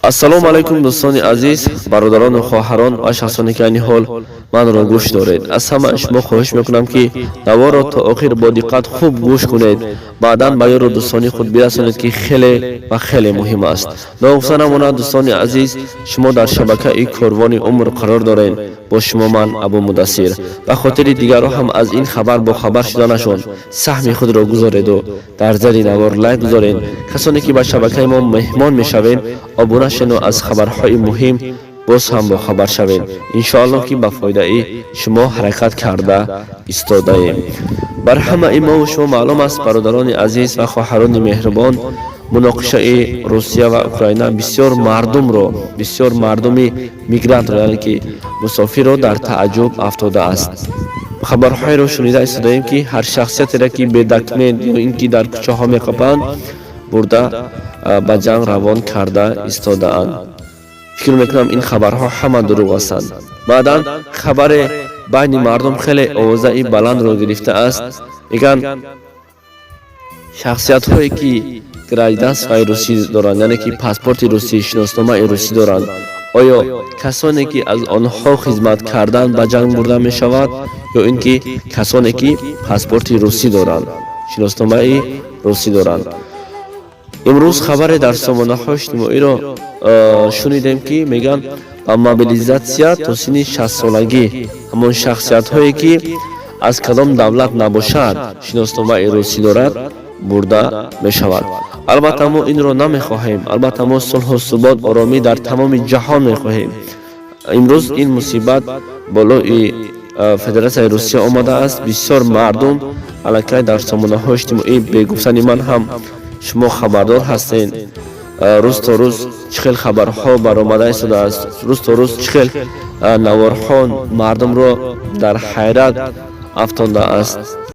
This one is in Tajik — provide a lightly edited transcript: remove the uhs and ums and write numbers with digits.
Ассалому алайкум, дӯстони азиз, бародарону хоҳарон ва шахсоне, ки айни ҳол манро гӯш доред. Аз ҳама шумо хоҳиш мекунам, ки наворро то охир бо диққат хуб гӯш кунед, баъдан ба ёру дӯстони худ бирасонед, ки хеле ва хеле муҳим аст. Ногуфта намонад, дӯстони азиз, шумо дар шабакаи Корвони умр қарор доред. Бо шумо ман, Абу Мудассир. Ба хотири дигарро ҳам аз ин хабар бохабар шуданашон саҳми худро гузореду дар зери навор лайк гузоред. Касоне ки ба шабакаи мо меҳмон мешавед, обуна шену аз хабарҳои муҳим боз ҳам бохабар шавед. Иншоаллоҳ, ки ба фоидаи шумо ҳаракат карда истодаем. Бар ҳамаи мову шумо маълум аст, бародарони азиз ва хоҳарони меҳрубон, муноқишаи Русия ва Украина бисёр мардумро, бисёр мардуми мигрантро, яъне ки мусофирро дар тааҷҷуб афтодааст. Хабарҳоеро шунида истодаем, ки ҳар шахсиятеро, ки бе документ ё ин ки дар кӯчаҳо меқапанд, бурда ба ҷанг равон карда истодаанд. Фикр мекунам, ин хабарҳо ҳама дурӯғ ҳастанд. Баъдан хабаре байни мардум хеле овозаи баландро гирифтааст. Мегӯянд, шахсиятҳое ки гражданствои русӣ доранд, яъне ки паспорти русӣ, шиносномаи русӣ доранд, оё касоне ки аз онҳо хизмат кардан ба ҷанг бурда мешавад ё ин ки касоне ки паспорти русӣ доранд, шиносномаи русӣ доранд? Имрӯз хабаре дар сомонаҳои иҷтимоиро шунидем, ки мегӯянд, ба мобилизатсия то синни 60-солагӣ ҳамон шахсиятҳое ки аз кадом давлат набошад, шиносномаи русӣ дорад, бурда мешавад. Албатта, мо инро намехоҳем. Албатта, мо сулҳу субот, оромӣ дар тамоми ҷаҳон мехоҳем. Имрӯз ин мусибат болои Федератсияи Русия омадааст. Бисёр мардум аллакай дар сомонаҳои иҷтимоӣ, бегуфтани ман ҳам шумо хабардор ҳастед, рӯз то рӯз чӣ хел хабарҳо баромада истодааст, рӯз то рӯз чӣ хел наворҳо мардумро дар ҳайрат афтондааст.